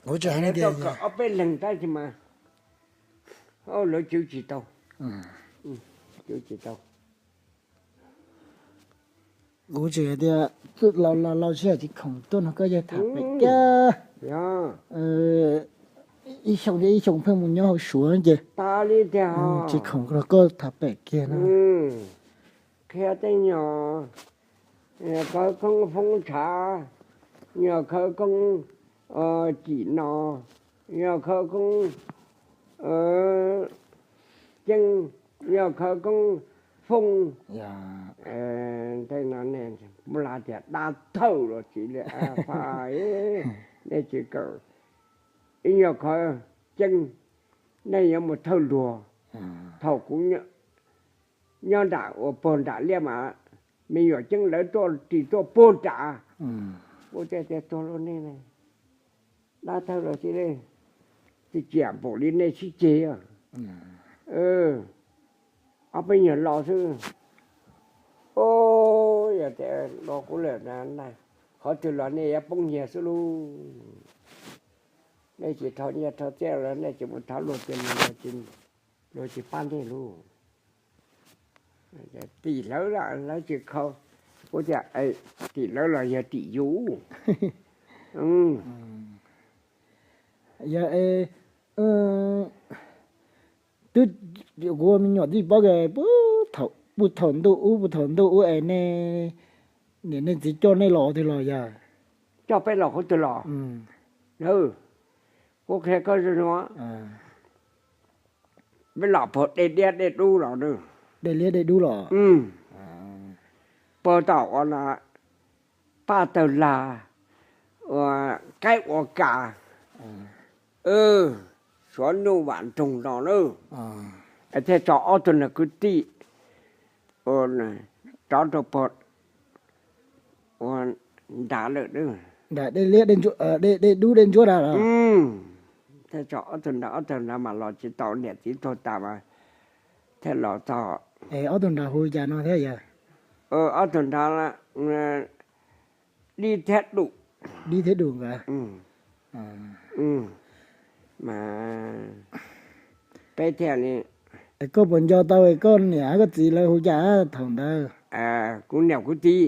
Kuv tsis hais tias ob peb leeg tab sis mas lawv tswv tsis tau, tswv tsis tau. Kuv tsis hais tias los los los tsis hais tsis khoom tuaj nrog koj yawg tham pem kiag. Ib xyoo thiab ib xyoo pheej mus nyob hauv Suav ces tsis khoom nrog koj tham pem kiag no. Qhia tej nyuag khawv koob foob tshav, nyuag khawv koob cim no, nyuag khawv koob ceeb, nyuag khawv koob foob. Tej no nej mus hais tias dab thawj los tsis li, nej tsis kawm. Ib nyuag khawv ceeb, nej yuav mus thawj luag. Thaum kuv nyob nram uas puag nram liaj mas me nyuam ceeb lawv tuaj ris tuaj puag nrad. Kuv thiaj tias tuag lauj nej, dab thawj los tsis li, tsis tsiam npaum li nej sib ceg. Ob peb nyuag lo xwb. Yog tias lo kuv lawm, qhov twg los nej yuav poob nyiag xwb lauj. Nej tsis rho nyiaj rho txiaj los nej tsis mus thov luag ces luag tsis pab nej lauj. Tim lawv lawv tsis kho, kuv tias tim lawv los yog tim yus. Yog es twb, kuv ua me nyuam twb paub tias puag thaum ntuj ub, puag thaum ntuj ub es nej niam nej txiv coj nej los twg los yog? Coj peb los qhov twg los? Kuv qhia koj zoo zoo, peb los puag dej liab dej dub los. Dej liab dej dub los. Puag tom uas paj tawg lag, uas qaib ua kas, suav nuj vam nroog no na. Thiaj tso ob tug nram kwv tij rov rau puag ua nrad lawm. Nram dej liab dej dub dej ntsuab nrad los? Thiaj tso ob tug nrad, ob tug nrad mas los tsis tau, niam txiv tuag tas mas thiaj los txog. Ob tug nrad hu cas no thiab yog? Ob tug nrad dib thiab dum. Dib thiab dum nkawd. Mas peb thiaj li. Koj puas nco tau koj niam koj txiv lawv hu cas thaum ntawd? Kuv niam kuv txiv,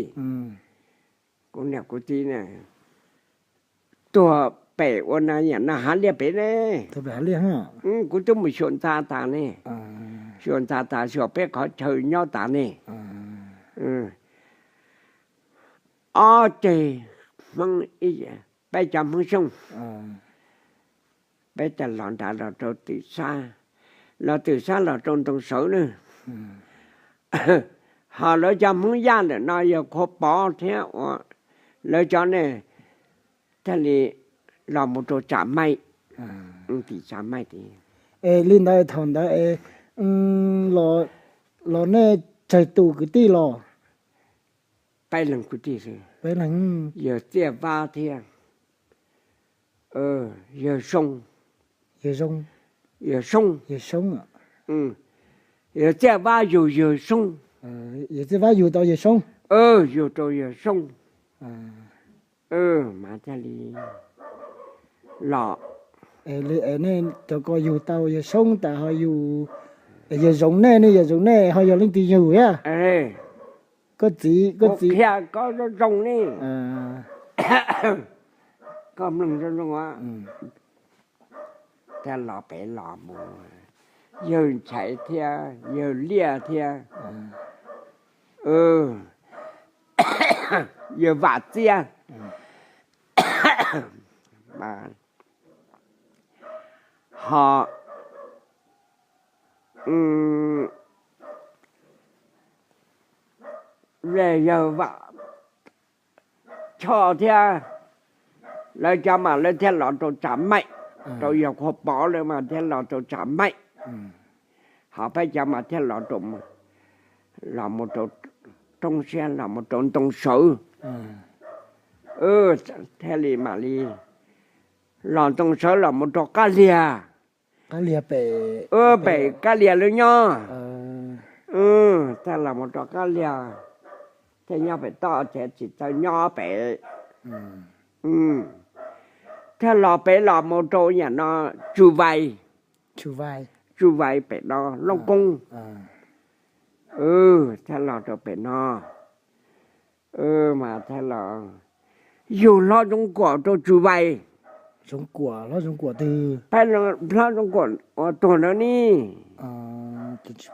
kuv niam kuv txiv ne, tuag pem ua na yam no hav liaj pem ne. Kuv twb mus xyuas ntxa tas ne, xyuas ntxa tas xyuas peb qhov chaw nyob tas ne. Ob ceg Hmoob, peb cov Hmoob Xyooj, peb cov los nrad los rau Twm Xab, los Twm Xab los rau Ntoo Sawv na. Ho lawv cov Hmoob Yaj ntawm no yog Khuab Pov thiab ua, lawv cov ne thiaj li los mus rau Tsam Maij, tim Tsam Maij tid. Es li ntawd thaum ntawd es los nej tsawg tus kwv tij los? Peb leeg kwv tij xwb. Yawg Txiaj Vab thiab yawg Soob. Yawg Soob. Yawg Soob. Yawg Txiaj Vab yug yawg Soob. Yawg Txiaj Vab yug tau yawg Soob. Yug rau yawg Soob. Mas thiaj li los. Nej cov ko yug tau yawg Soob tas ho yug, yawg Zoov nej ne, yawg Zoov nej ho yog leej twg yug thiab? Koj txiv, koj txiv. Qhia koj zoo zoo ne. Koj mloog zoo zoo. Thiaj los pem los mus, yawg Nchaiv thiab yawg Liaj thiab yawg Vam Txiab. Ho yawg Vam Choj thiab lawv cov mas lawv thiaj los rau Tsam Maij, rau yawg Khuab Pov lawv mas thiaj los rau Tsam Maij. Ho peb cov mas thiaj los rau, los mus rau Roob Siab, los mus rau Ntoo Sawv. Thiaj li mam li los Ntoo Sawv los mus rau Qab Liag. Qab Liag pem, pem Qab Liag lawv nyob. Thiaj los mus rau Qab Liag, thiaj nyob pem toj ces tsis txawj nyob pem. Thiaj los pem los mus rau yam no, Tswv Vais, Tswv Vais pem no, Looj Koob. Thiaj los rau pem no, mas thiaj los yug hlob Zoov Kuam rau Tswv Vais. Hlob Zoov Kuam ua tuag ntawd ne. Nej tsis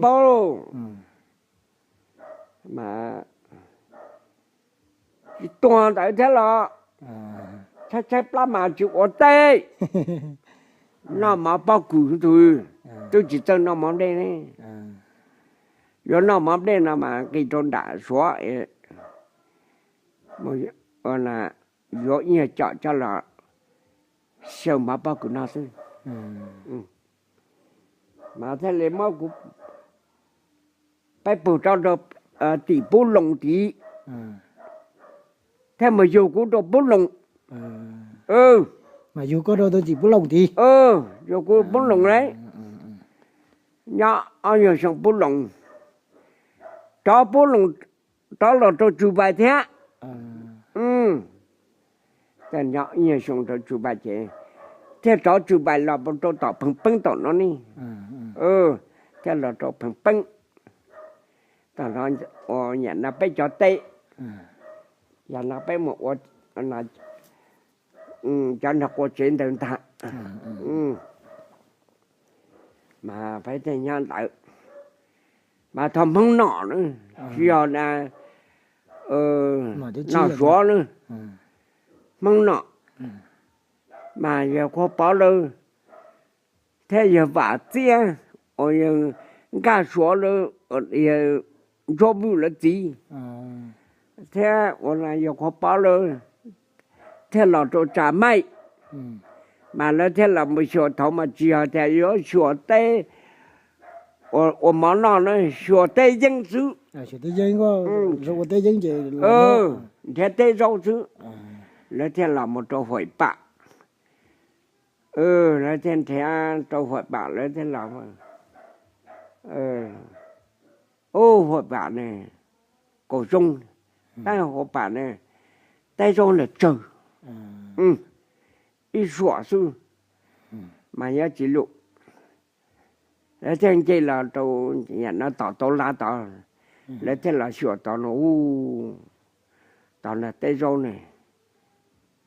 paub, mas tsis tuag ntawd thiab los tshaib tshaib plab mas tsis ua teb, noj mov pob kws tus, twb tsis txawj noj mov nplej ne. Yuav noj mov nplej no mas nqis rau nram Suav, yuav ib nyuag com coj los xyaw mov pob kws noj xwb. Mas thiaj li muab kuv peb pug rau tim Pub Loos tid, thiaj mus yug kuv rau Pub Loos. Yug kuv Pub Loos lauj, nyob ob nyuag xyoo Pub Loos, rov Pub Loos, rov los rau Tswv Vais thiab. Nyob ib nyuag xyoo rau Tswv Vais ces thiaj rov Tswv Vais los rau tom Pheej Peeb tom no ne. Thiaj los rau Pheej Peeb, tom no ua yam no peb cov teb, yam no peb mus ua cov nrog qua tsev ntawd ntag. Mas peb thiaj nyob ntawd, mas thaum Hmoob Nom na, tsis yog Nom Suav na, Hmoob Nom, mas yawg Qhua Pov lawv thiab yawg Vam Txiab uas yawg Nkaj Suav lawv, yawg Ntsuab Vwj lawv txiv, thiab ua yawg Qhua Pov lawv thiaj los rau Tsab Maij, mas lawv thiaj los mus xyuas, thaum mas tsis yog tias yuav xyuas teb ua mov noj na, xyuas teb yeeb xwb. Nrhiav teb zaub xwb. Lawv thiaj los mus rau Huam Pam, lawv thiaj nrhiav rau Huam Pam, lawv thiaj los, ub, Huam Pam ne, kaum zoo, tab Huam Pam ne, teb zaub ntawm tsawg, ib suam xwb, mas nyob tsis lug. Lawv thiaj nce los rau yam no tom Tau Laj tod, lawv thiaj los xyuas tod no, ub, tod no teb zaub ne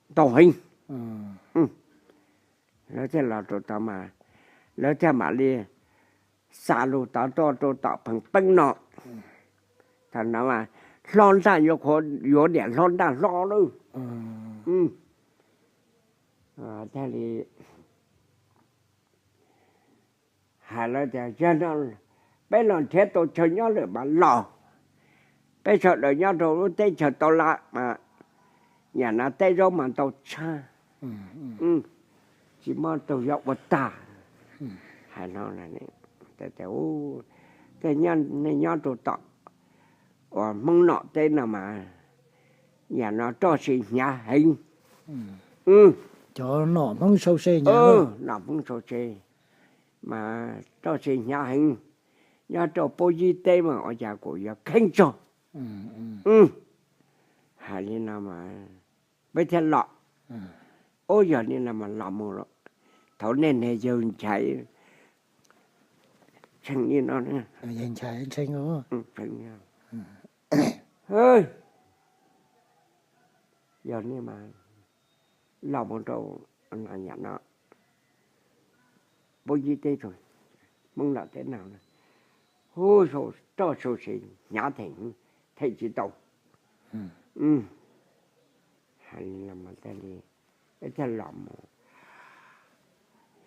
ntau heev. Lawv thiaj los rau tod mas, lawv thiaj mam li xa lug tod tuaj rau tom Pheej Peeb no. Thaum no mas hlob nraj yuav qhuav yuav niam hlob nraj hlob lawm. Thiaj li hais lawv tias, yog no peb los nrhiav tau chaw nyob lawm mas los, peb sawv daws nyob rau lub teb chaws Tau Laj mas, yam no teb zaub mas ntau tshaj, tsis muaj tug yuav ua tag. Hais no, tej nyob rau tom uas Hmoob Nom teb no mas, yam no roj se hnyav heev. Nom Hmoob sau se, mas roj se hnyav heev. Nyob rau Pub Yib teb mas ua cas kuj yuav kheeb txog. Hais li no mas peb thiaj los. Ub, yog li no mas los mus, thaum nej niag yawg Nchaiv tshee li no, yog li, yog li mas los mus rau, yam no, Pub Yib teb, Hmoob Nom teb no, hu, roj sau se hnyav theem, them tsis tau. Hais li no mas thiaj li, peb thiaj los mus,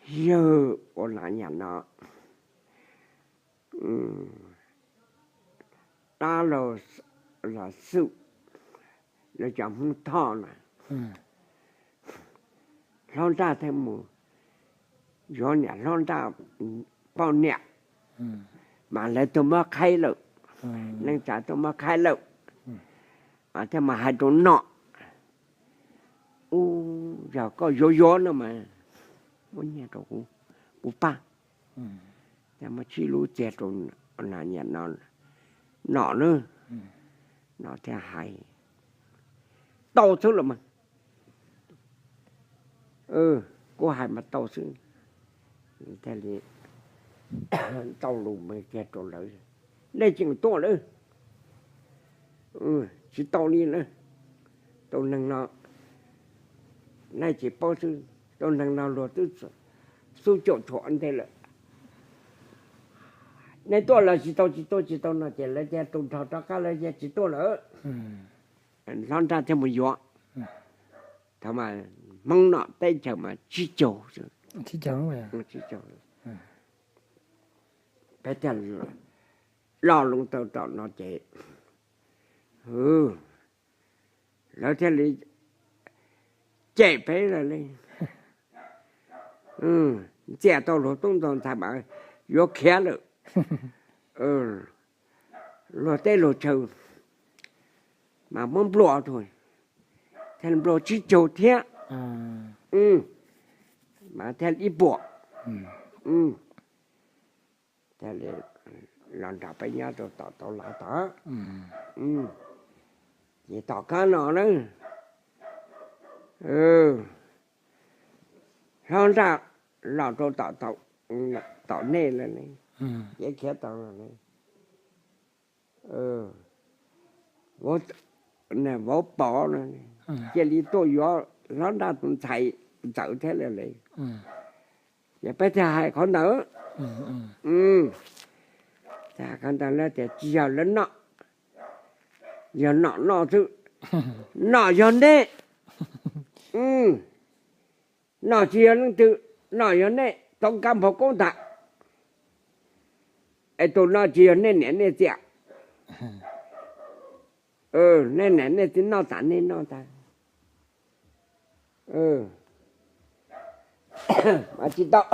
yawg ua na yam no, dab laug Los Xwm, lawv cov Hmoob Thoj na, hlob nraj thiaj mus yuav niam hlob nraj poj niam, mas lawv tuaj muab qhaib lawm, neej tsa tuaj muab qhaib lawm, mas thiaj mas hais rau Nom, ub, yog koj yuav yuav no mas muab nyiaj rau kuv, kuv pab. Thiaj muab tsib lub txiag rau, niam no, Nom na, Nom thiaj hais, tau xwb los mas. Kuv hais mas tau xwb. Thiaj li tau lus mas kiag rau lawv, nej tseem tuaj lawm, tsis tau li na. Tus neeg no, nej tsis paub xwb, tus neeg no luag twb xub caum tshuam ntej lawm. Nej tuaj los tsis tau, tsis tuaj, tsis tau no ces lawv tias tus nrog rov qab lawv tias tsis tuaj lawm. Hlob Nraj thiaj mus yuav. Thaum mas Hmoob nom teb chaws mas tsib caug, tsib caug, peb thiaj lo loo tau tom no ces lawv thiaj li cem peb lawm li. Ntxias tau luag tub ntxhais mas yuav khiav lawm. Luag teb luag chaw mas muab nplua tau, thiaj nplua tsib caug thiab, mas thiaj ib puas. Thiaj li los nrog peb nyob rau tom tau lav tod. Ces tom qab no na, Hlob Nraj los rau tom nej lawm, ces khiav tau lawm. Vauv Pov no cia li tuaj yuav Hlob Nraj tus ntxhais ntxawm thiab lawm. Ces peb thiaj hais qhov ntawd, thiaj hais qhov ntawd lawv tias tsis yog lawv noj, yog nom noj xwb, nom yog nej. Nom tsis yog leej twg, nom yog nej Txoov Kav Npauj Koob ntag. Es tus no tsis yog nej niam nej txiv, nej niam nej txiv noj tas nej noj tas. Mas tsis tau,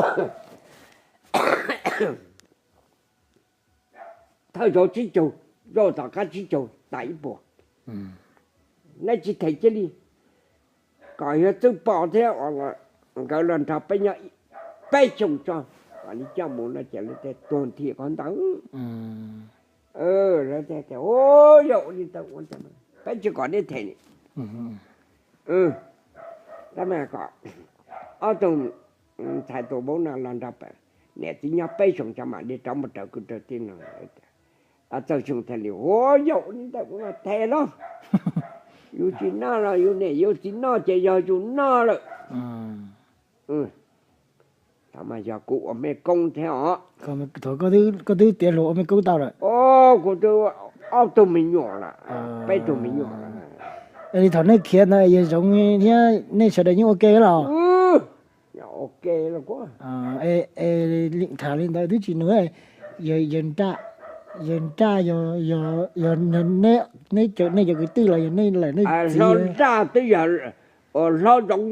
thawj zaug tsib caug, zaug tom qab tsib caug tas ib puas. Nej tsis them cia li, kom yog Txwj Pov thiab nkawd los nrog peb nyob peb xyoos tso, kom li coj mus no ces lawv thiaj tuag nthi qhov ntawd. Lawv thiaj tias, Yog ua li ntawd, peb tsis kom nej them li. Tab mas kom ob tug ntxhais tus vauv no los nrog niam txiv nyob peb xyoos tso mam li rov mus raws kwv raws tij no. Txawj Xyooj thiaj li, Ua, yog ua li ntawd kuv mam them los. Yus tsis noj los yus niam yus txiv noj ces yog yus noj lawm. Thaum mas yog kuv ua mej koob thiab os. Koj twb tiav hluas ua mej koob tau lawm. Kuv twb ob tug me nyuam lawm, peb tug me nyuam lawm. Es li thaum nej khiav ntawd yawg Zoov thiab nej sawv daws yeej ua ke los? Ua ke los kuv. Tham li ntawd twb tsis nug, yawg Nraj, yawg Nraj yog, yog, yog neb, nej cov kwv tij los yog nej lawm nej txiv? Hlob Nraj twb yog, Hlob Zoov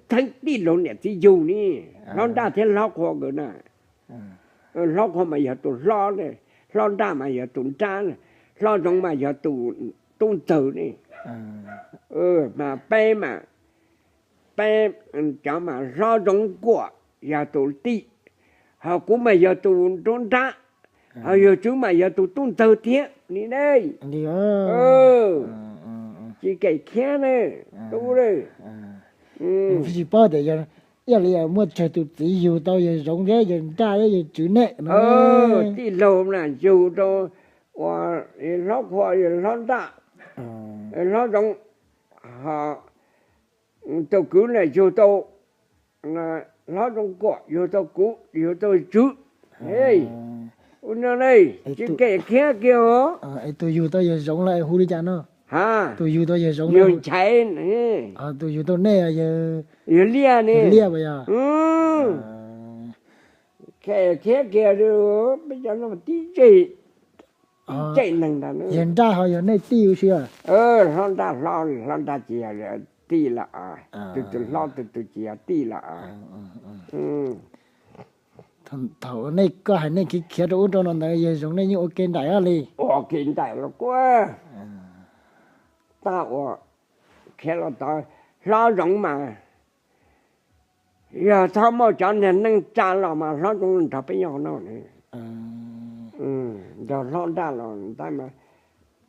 theej tij laug niam txiv yug ne, Hlob Nraj thiab Hlob Qhua nkawd na. Hlob Qhua mas yog tus hlob ne, Hlob Nraj mas yog tus nrab, Hlob Zoov mas yog tus tub ntxawg ne. Mas peb mas, peb cov mas Hlob Zoov Kuam yog tus tij, ho kuv mas yog tus nruab nrab, ho yawg Tswv mas yog tus tub ntxawg thiab li ne. Tsis keem khiab ne, tub ne. Tsis paub tias yog ib yam li muaj tsawg tus txiv yug tau yawg Zoov thiab yawg Nraj thiab yawg Tswv nej no. Tij laug na yug rau ua Hlob Qhua, Hlob Nraj, Hlob Zoov, ho tus kwv na yug tau Hlob Zoov Kuam, yug tau kuv, yug tau Tswv. Ua no ne, tsis keem khiab kiag os. Es tus yug tau yawg Zoov lawm hu li cas no? Ha, tus yug tau yawg Zoov, yawg Nchaiv, tus yug tau nej yawg Liaj ne. Liaj puas yog? Keem khiab kiag, peb cov no tib tse, tib tse neeg ntag. Yawg Nraj ho yog nej tij ua si? Hlob Nraj hlob, Hlob Nraj tsis yog tij lawm, tus tus hlob tus tus tsis yog tij lawm. Thaum nej, koj hais nej khiav khiav rau ub rau no ntawd yawg Zoov nej yeej ua ke nraim li? Ua ke nraim los kuj, tag ua khiav los tod, Hlob Zoov mas yog txhob muaj cov niag neej tsa los mas Hlob Zoov nrog peb nyob no. Nrog Hlob Nraj los ntawd mas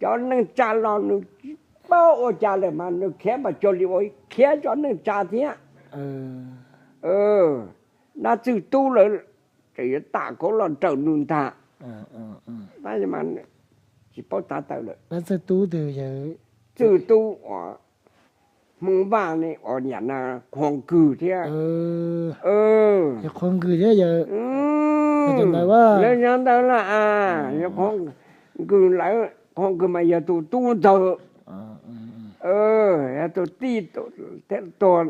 cov neej tsa los nws tsis paub ua cas lawm mas nws khiav mas cuag li ua khiav cov neej tsa thiab. Dab Txwj Tub lawv tseem yuav tam kauv los raws nws ntag. Tab sis mas tsis paub tav tawm lawm. Dab Txwj Tub twg? Txwj Tub uas Hmoob Vaj ne, uas niam na Qhua Nkws thiab. Qhua Nkws thiab yawg. Lawv nyob ntawd lawm, yog Qhua Nkws lawv, Qhua Nkws mas yog tus tub ntxawg, yog tus tij thiab tuag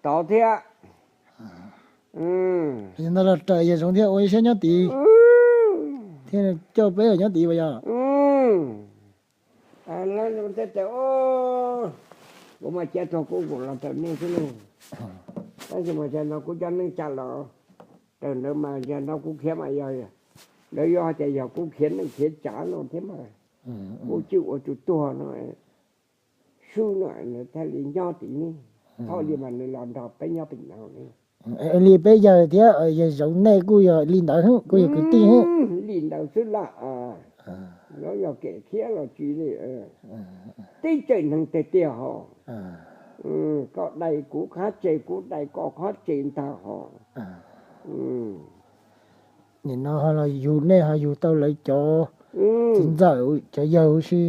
tod thiab. Ntawd los raws yawg Zoov thiab ua ib siab nyob tid, thiab coj peb los nyob tid puas yog? Kuv mas cia tog kuv los raws nej xwb lauj. Tab sis mas cas no kuv cov neej tsa los raws ntawd mas cas no kuv khiav mas yog, lawv yuav hais tias yog kuv khiav neej khiav tsav no thiab mas, kuv cwj ua tus tuag no, swb no nws thiaj li nyob tid ne. Thaum li mas nws los nrog peb nyob pem no ne. Li peb yawg thiab yawg Zoov nej kuj yog li ntawd, kuj yog kwv tij. Li ntawd xwb lawm. Los yog kev khiav los tsis li, tib tseem neeg tiag tiag hos. Koj dai kuv qhov tsev, kuv dai koj qhov tsev ntag hos. Nim no ho los yug nej ho yug tau lawv cov txiv ntxawm cov yawg huv si.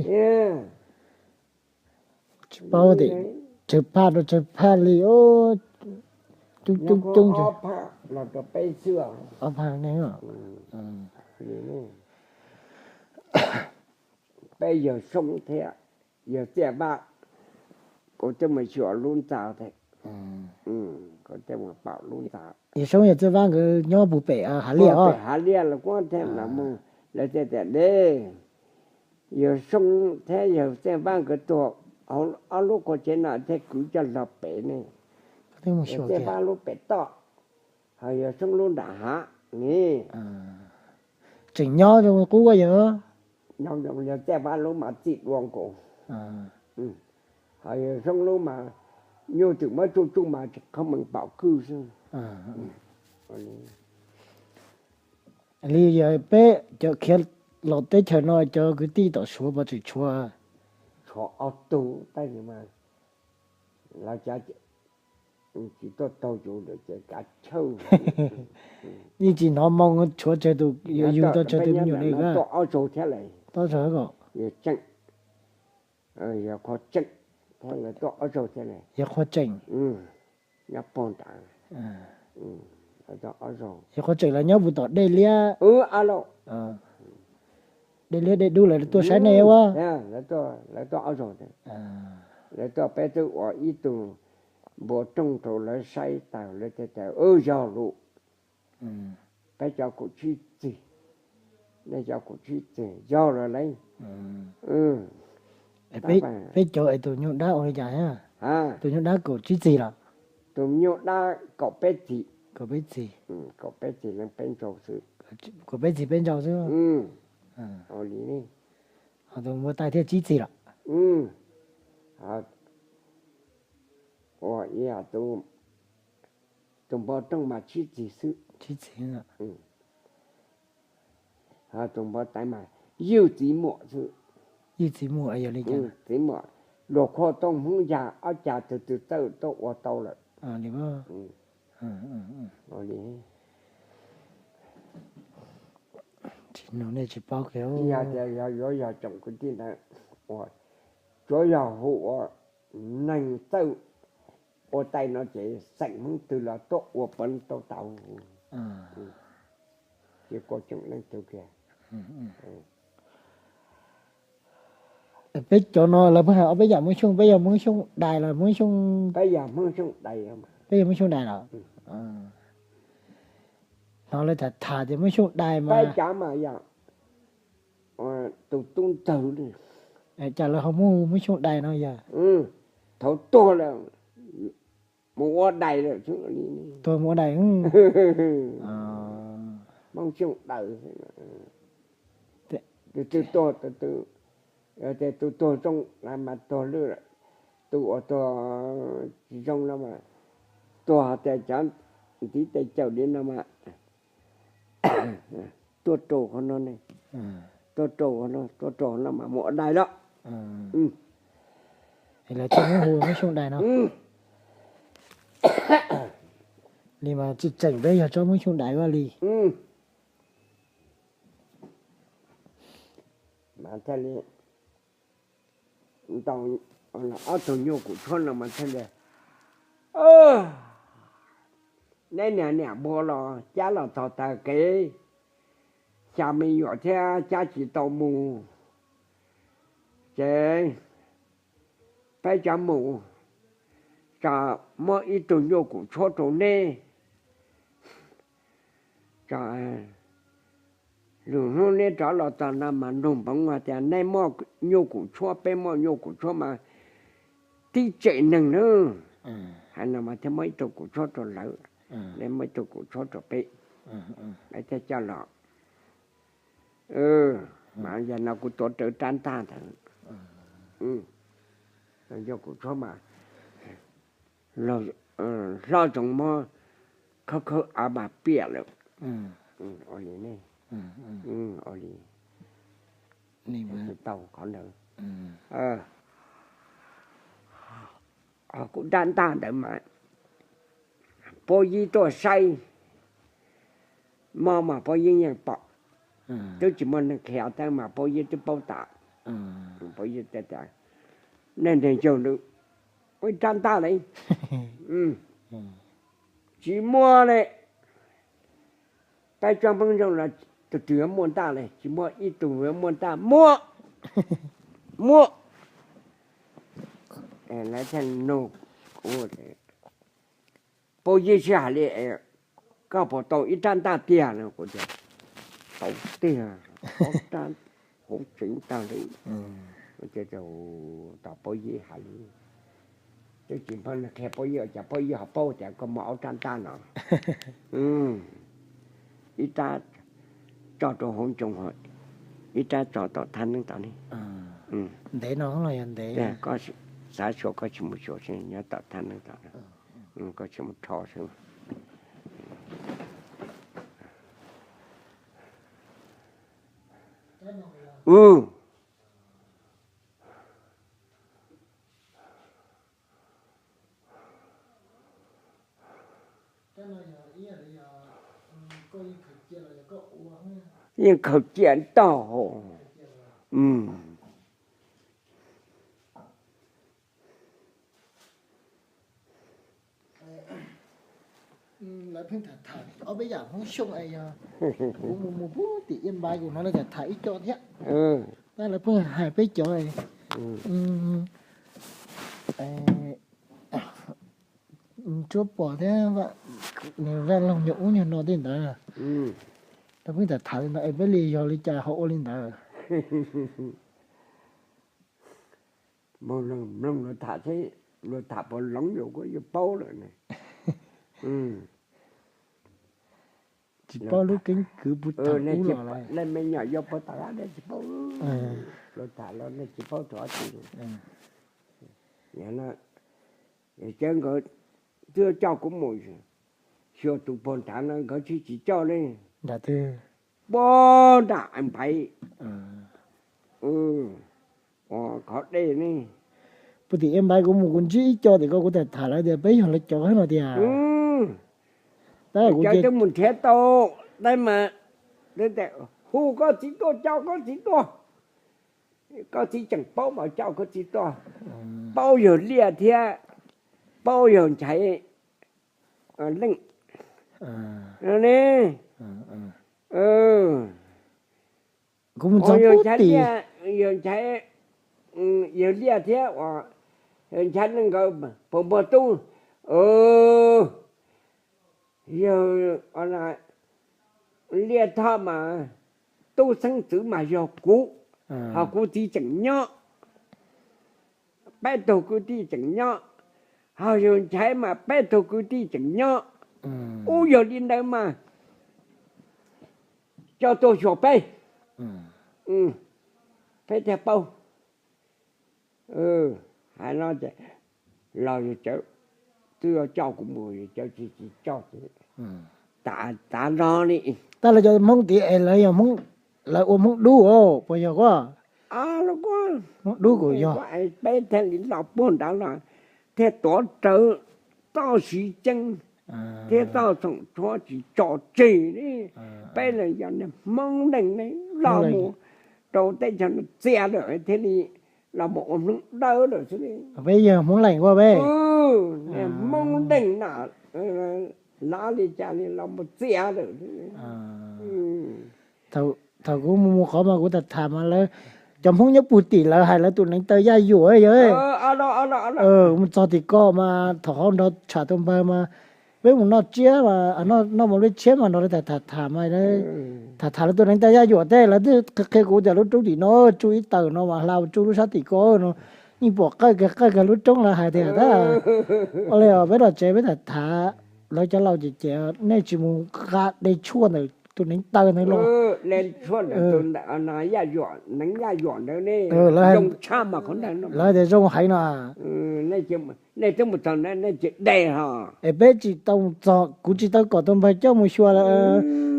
Tsis paub tias tsawg phaj rau tsawg phaj li, coob coob coob. Ob phaj ne. Peb yawg Soob thiab yawg Txiaj Vab, kuv twb mus xyuas lub ntxa thiab, kuv twb mus pom lub ntxa. Yawg Soob yawg Txiaj Vab nkawd nyob puag pem Hav Liaj os? Pem Hav Liaj los kuj thiaj mus, lawv thiaj tias dej, yawg Soob thiab yawg Txiaj Vab nkawd tuag hauv ob lub qhua tsev no thiaj kwv coj los pem ne. Yawg Txiaj Vab lub pem toj, ho yawg Soob lub nram hav ne. Tseem nyob zoo qub yawg. Yawg Txiaj Vab lub mas txij dua nkaus, ho yawg Soob lub mas nyuj twm muab tsuj tsuj mas tsis qhov mees pom kwj xwb. Li yog peb cov khiav los teb chaws no cov kwv tij tom Suav puas tseem tshuav? Tshuav ob tug tab sis mas lawv cav tsis tuaj taug yus lawm ces kav chawj. Yeej tsis hnov moo tshuav tsawg tus, yus yug tau tsawg tus me nyuam li. Tuaj ob zaug thiab lawm. Tuaj ob zaug ko. Yog Qhua Tseem thiab lawv tuaj ob zaug thiab lawm. Yog Qhua Tseem. Nyob pog nrad. Yog Qhua Tseem lawv nyob puag tom Dej Liab. Dej Liab Dej Dub lawv tuaj saib nej ua. Lawv tuaj ob zaug thiab. Lawv tuaj peb twb ua ib tug npua rooj rau lawv saib tas lawv thiaj tias yog lawm. Peb cov kaum tsib txig, nej cov kaum tsib txig yog lawm lauj. Peb cov es tus nyuj dab ua li cas thiab? Tus nyuj dab kaum tsib txig los? Tus nyuj dab kaum peb txig. Kaum peb txig. Kaum peb txig leej peb ntsaug xwb. Kaum peb txig peb ntsaug xwb. Ho tus npua tais thiaj tsib txig los? Ua ib yam tus, tus npua rooj mas tsib txig xwb. Tsib txig. Ho tus npua tais mas ywj txiv muam xwb. Ywj txiv muam yog li cas? Txiv muam, luag qhuab tooj Hmoob Yaj ob cag tus twg txawj tuaj ua tau lawm. Tsis nug nej tsis paub kiag. Yog tias yog yuav yog tsoom kwv tij ntawd, tsuav yog hu ua neeg txawj ua tais no ces xeem Hmoob twg los tuaj ua pov tau tau. Ces kuv tseem leej twg kiag. Peb cov no lawv pheej hais ob peb yam Hmoob Xyooj, peb yog Hmoob Xyooj dais los Hmoob Xyooj? Peb yog Hmoob Xyooj dais. Peb yog Hmoob Xyooj dais los? Hnov lawv tham tham tias Hmoob Xyooj dais mas. Peb cov mas yog tus tub ntxawg li. Cas lawv ho muaj Hmoob Xyooj dais no yog? Thaum tuag lawm mus ua dais lawm xwb. Tuag mus ua dais. Hmoob Xyooj dais. Tus twg tuag, tus twg, yog tias tus tuag zoo mas tuag lwj, tus uas tuag tsis zoo no mas tuag tias cov ntiv tes cawm li no mas tuaj rau qhov no ne, tuaj rau qhov no, tuaj rau qhov no mas mus ua dais lawm. Lawv thiaj hu Hmoob Xyooj dais no. Mas tsis tseem peb yog tsob Hmoob Xyooj Dais vaj li. Mas thiaj li ntaus ob tug nyuj kum tshuab no mas thiaj li, neb niag niam npua los cab los txog taw kev, xya me nyuam thiab cab tsis tau mus, ces peb cov mus, tso, muab ib tug nyuj kum tshuab rau neb. Lwm hnub neb rov los txog no mas nug npoov hais tias neb muaj nyuj kum tshuab, peb muaj nyuj kum tshuab mas tib tsev neeg na. Hais no mas thiaj muab ib tug kum tshuab rau lawv, neb muab ib tug kum tshuab rau peb, peb thiaj coj los. Mas yog no kuv tuav rawv rab ntaj ntawd, nyuj kum tshuab mas hlob zoo muab khawb khawb av mas piam lawm. Ua li, ua li, tau qhov ntawd. Kuv rab ntaj ntawd mas Pob Yib tuaj saib, mob mas Pob Yib yeej pom, twb tsis muaj neeg qhia tab mas Pob Yib twb paub tas. Pob Yib tias, nej nrog caug nws ua ib rab ntaj li. Tsis muaj li. Peb tsob Hmoob Xyooj los tus twg yuav muaj ntaj li? Tsis muaj ib tug yuav muaj ntaj. Muaj, muaj. Lawv thiaj nug kuv, Pob Yib sib hais li, koj puas tau ib rab ntaj tiag no? Kuv tias, tau tiag, ob rab hauv tsev tag li. Tom Pob Yib hais li, twb tsis muaj neeg qhia Pob Yib, cas Pob Yib ho paub tias koj muaj ob rab ntaj no. Ib rab tso rau hauv ncoo, ib rab tso tom thaj neeb tom ne. Ntev no los yog ntev, xav xyuas koj tsis mus xyuas xwb, nyob tom thaj neeb tom, koj tsis mus rho xwb. Yeej khaws cia tag. Lawv pheej tham tham ob peb yam Hmoob Xyooj es yog kuv mus mus pub tim Iab Npaiv kuv hnov lawv tham tham ib co thiab. Tab lawv pheej hais peb cov Tsuab Pom thiab Vaj Loog nyuag ub nyuag no tej ntawd. Lawv pheej tham tham li ntawd es peb li yog li cas ho ua li ntawd. Mloog luag tham seb luag tham puas loov, yus kuj yuav paub lawm ne. Tsis paub lub keeb kwv puas tag ub los lawm. Leej me nyuam yau puag ta nej tsis paub, luag tham los nej tsis paub txog dab tsi. Yog no, ces nkawd twb coj kuv mus xyuas tus puag nrad no, nkawd tsis tsis coj li. Nram twg? Puag nram Npaiv, ua qhov dej ne. Puag tim Npaiv kuv mus kuv ntsib ib co tim ko, kuv tham tham lawv tias peb yog lawv cov no tias. Tab kuv twb mus nrhiav tau, tab mas hu koj txiv tuaj, coj koj txiv tuaj. Koj txiv tseem paub mas coj koj txiv tuaj. Paub yawg Liaj thiab paub yawg Nchaiv Leej ne. Yawg Nchaiv, yawg Nchaiv, yawg Liaj thiab yawg Nchaiv Leej nkawd puas muaj tub? Yawg Liaj Thoj mas tub xeeb ntxwv mas yog kuv, ho kuv txiv tseem nyob. Peb tug kwv tij tseem nyob, ho yawg Nchaiv mas peb tug kwv tij tseem nyob. Ub, yog li ntawd mas coj tuaj xyuas peb, peb thiaj paub. Hais no ces los yawg Cawv twb coj kuv mus, yawg Cawv tsis tsis coj ces tav no li. Tab lawv cov Hmoob tid es lawv yog Hmoob, lawv ua Hmoob Dub os, puas yog kuj? Hmoob Dub kuj yog. Peb thiaj li los puag nrad los thiaj tuav rawv txoj siv ceeb. thiab txoj txhoom tshuab tsis tso tseg li. Peb los yog niag Hmoob Leej ne, los mus rau teb chaws no txias lawm thiaj li los mus ua Hmoob Dawb lawm xwb li. Peb yog Hmoob Leej ua peb, niag Hmoob Leej na, lav li cas li los mus txias lawm. Thaum kuv mus mus qhov mas kuv tham tham mas lawv, cov Hmoob nyob puag tim lawv hais lawv tus neev taw Yaj Yuam yog, mus txog tim ko mas thaum hauv nrog tsham tus npawg mas peb mus noj tsiab mas, noj mos lwj tshiab mas nrog lawv tham tham mas, tham tham lawv tus neev taw Yaj Yuam tej lawv twb qhia kuv tias lub roob tim no tsuj ib tawm no mas hla tsuj lub sab tim ko no, yeej pom qawj kiag qawj kiag lub roob lawv hais tias tab. Ua li peb los tsev peb tham tham, lawv cov laus ces ces nej tsis mus nqa de tshuaj ntawm tus neev taw ntawd los? Lawv tias zoo heev no. Nej twb mus txog na nej tsis de hos? Es peb tsis tau mus txog, kuv tsis tau kom tus npawg coj mus xyuas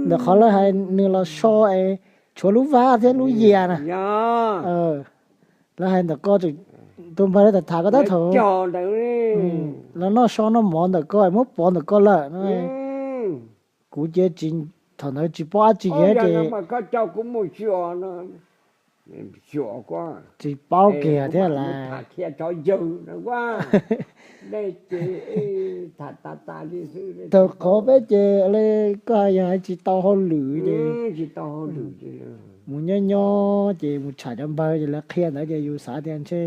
ntawm qhov lawv hais nws los so es tshuav lub vab thiab lub yias na. Lawv hais ntawm ko, tus npawg lawv tham tham ko tab thaum lawv noj so noj mov ntawm ko muab pov ntawm ko lawm no. Kuv cia tsis, thaum ntawd tsis paub dab tsi ces tsis paub kiag thiab lawm. Thaum qhov peb ces li koj hais yog hais tsis tau hauj lwm ces mus nyob nyob ces mus tsham cov npawg ces lawv qhia ntawd ces yus xav tias ntshe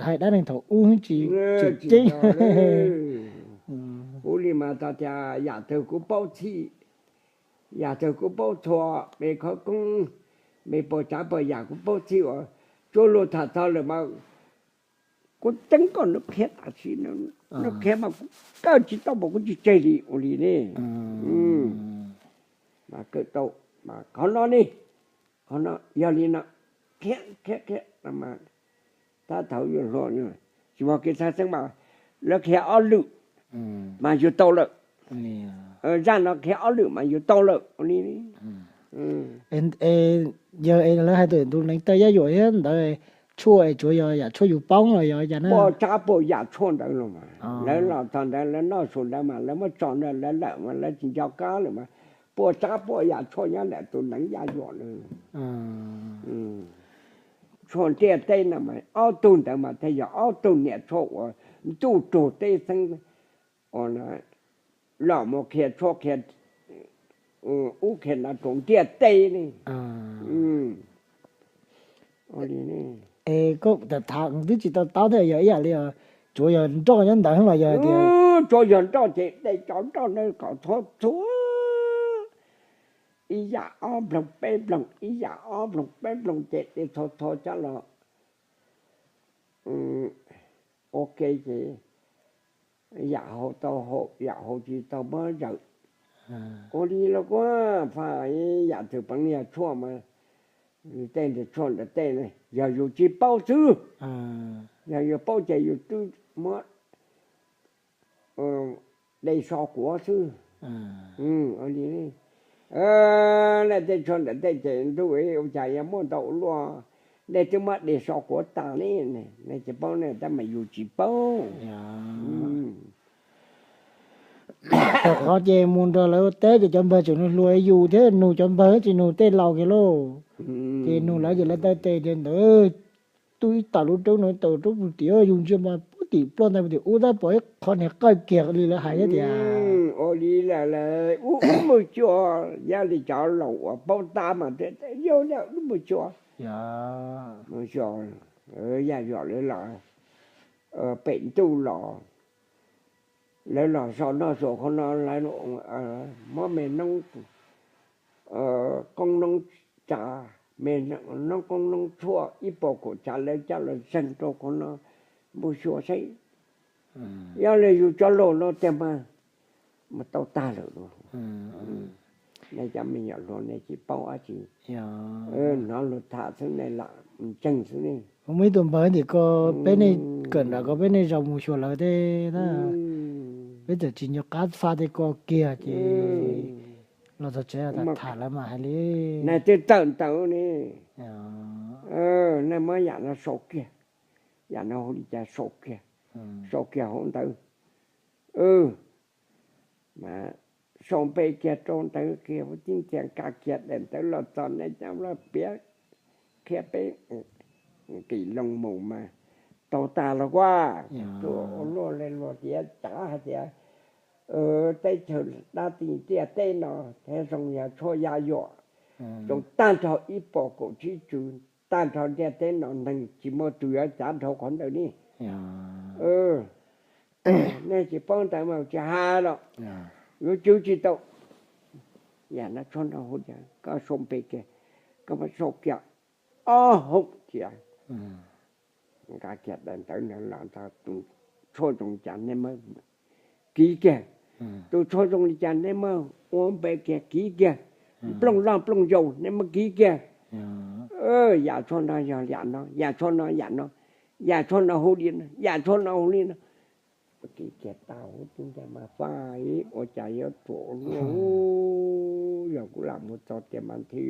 hais dab neeg thaum ub tsis tseeb. Ub li mas txog tias yam twg kuv paub txhij, yam twg kuv paub txhua, me khawv koob, me puas tsav puas yam kuv paub txhij uas tsuas lus tham txog lawm mas kuv teeb kom nws qhia tam sim no, nws qhia mas kuv kawm tsis tau mas kuv tsis tseg li ua li ne. Mas kawm tau, mas qhov no ne, qhov no yog li no, qhia qhia qhia mas tab thaum yus hluas tsis muaj kev xav xeeb mas lawv qhia ob lwm mas yus tau lawm. Zaj no qhia ob lwm mas yus tau lawm ua li. Yog es lawv hais tias tus neev taw Yaj Yuam thiab ntawd, tshuaj es tsuas yog yam tshuaj yus poob los yog yam na? Puas tsav puas yam tshuaj ntawd los mas lawv los txog ntawd lawv noj su ntawd mas lawv muab tso ntawd lawv lawm mas lawv tsis nco qab lawm mas puas tsav puas yam tshuaj nyob ntawm tus neev Yaj Yuam na. Tshuaj ntiaj teb no mas ob tug ntawd mas thiaj yog ob tug niam tshuaj uas ntuj rug teb xeeb uas los mus qhia tshuaj qhia ub qhia no rau ntiaj teb ne. Es koj tham tham twb tsis tau taub thiab, yog ib yam li tsuas yog nroj nyob ntawd los yog tias tsuas yog nroj ces de cov nroj ntawd kom txhua txhua ib yam ob nploog peb nploog, ib yam ob nploog peb nploog ces de txhua txhua cov los ua ke ces yam haus tau haus, yam haus tsis tau muab zawm. Ua li los kuj fa, yam twg peev yog tshuaj mas tej ntawd tshuaj ntawd tej yog yus tsis paub xwb, yog yus paub ces yus twb muab de so quav xwb. Ua li nej tej tshuaj ntawd tej ces ntuj ua cas yuav muaj ntau ua luaj, nej twb muab de so quav tas li, nej tsis paub ne, tab mas yus tsis paub. Thaum qhov ces mus nrog lawv ua teb ces cov npawg tseem nug hluas yus thiab, nug cov npawg tsis nug tej laus kiag lauj. Ces nug lawv ces lawv taw tes tias ntawd twb ib tawm lub roob no, ib tawm roob puag tim yus ntsia mas puag tim ploj ntawd puag tim ub tab pom ib qho niag qawj kiag li lawv hais thiab tias. Ua li lawm, ub ub mus xyuas, yog li cov laus uas paub tab mas thiaj yog ub mus xyuas. Mus xyuas, Yaj Yuam lawv los pem ntuj los, lawv los so noj su qhov no, lawv muab me noob qoob noob tsav, me noob qoob noob tshuaj ib puas kaum tsav lawv coj los zeeg rau qhov no, mus xyuas saib. Yog li yus cov laus no tiag mas mus tau tag lawm. Nej cov me nyuam hluas nej tsis paub dab tsi, hnov luag tham xwb nej lam ntseeg xwb ne. Muaj ib tug npawg tim ko, peb nej kawm nram ko peb nej zaum mus xyuas lawv tej na, peb txawm tsis nco qab fa tej ko kiag ces los txog tsev tham lawv mas hais li. Nej twb tawm ntawd ne, nej muab yam no sau kiag, yam no hu li cas sau kiag, sau kiag hauv ntawd. Mas sau npe kiag rau ntawd kiag, ua tib ntxias nkag kiag daim ntawv los txog, nej cov Nplog piav qhia peb nqis loo mus mas tau tag los kuj, tuaj ua luaj li luag tias cav hais tias teb chaws dab tsi ntiaj teb no thiab zoo yog tshuaj yaj yuam, zoo tag nrho ib puas kaum tsib tsev, tag nrho ntiaj teb no neeg tsis muaj tus yuav cav dhau qhov ntawd li. Nej tsis paub ntawd mas tsis hais los yuav tswv tsis tau. Yam no tshuaj no hu tias koj sau npe kiag, koj muab sau kiag ob hauv thiab, nkag kiag daim ntawv ntawd los ntawd, tus tshuaj zoo li cas nej muab kiv kiag, tus tshuaj zoo li cas nej muab ua npe kiag kiv kiag, nplooj loj nplooj yau nej muab kiv kiag. Yam tshuaj no yog yam no, yam tshuaj no yam no, yam tshuaj no hu li no, yam tshuaj no hu li no. Kiv kiag tau huv tib ntag mas faj ib ua cas yuav ruam ua luaj, yog kuv lam mus txog tias mas nthi,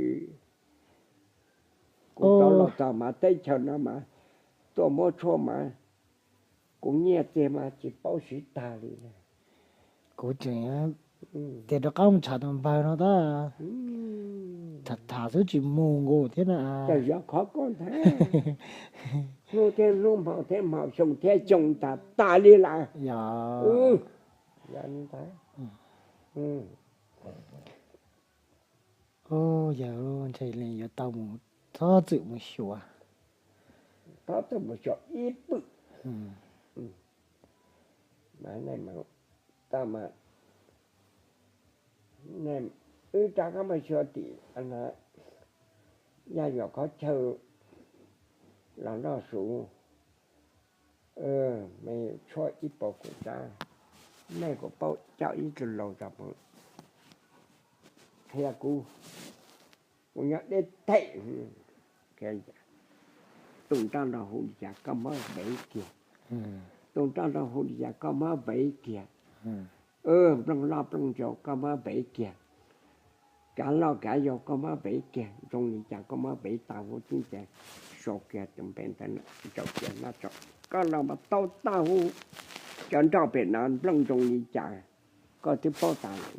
kuv rov los txog mas teb chaws no mas tuaj muab tshuaj mas kuv nyiaj txiag mas tsis paub siv tag li. Kuv tseem tias rov qab mus tsham tus npawg no tab, tham tham xwb tsis mus nkaus thiab na. Yog qhov koj ntag, hnub thiab hnub, hmo thiab hmo, xyoo thiab xyoo, tas tas li lawm. Yog, yog ntshe li yuav tau mus, txhob txwm mus xyuas, txhob txwm mus xyuas ib pwm. Wb rov qab mus xyuas tim yaj yuam qhov chaw los noj su, me tshuaj ib puas kaum tsab, nej kuj paub coj ib tug laus tso mus qhia kuv, kuv nyob deb them. Tus nroj no hu li cas koj muab vev kiag, tus nroj no hu li cas koj muab vev kiag, nplooj loj nplooj yau koj muab vev kiag, kav loj kav yau koj muab vev kiag, zoo li cas koj muab vev tag huv tib ntag, sau kiag tus npe ntawd ntsaum kiag noj tso, koj los mas tau tag huv. Cov nroj pem no nplooj zoo li cas koj twb paub tas lawm.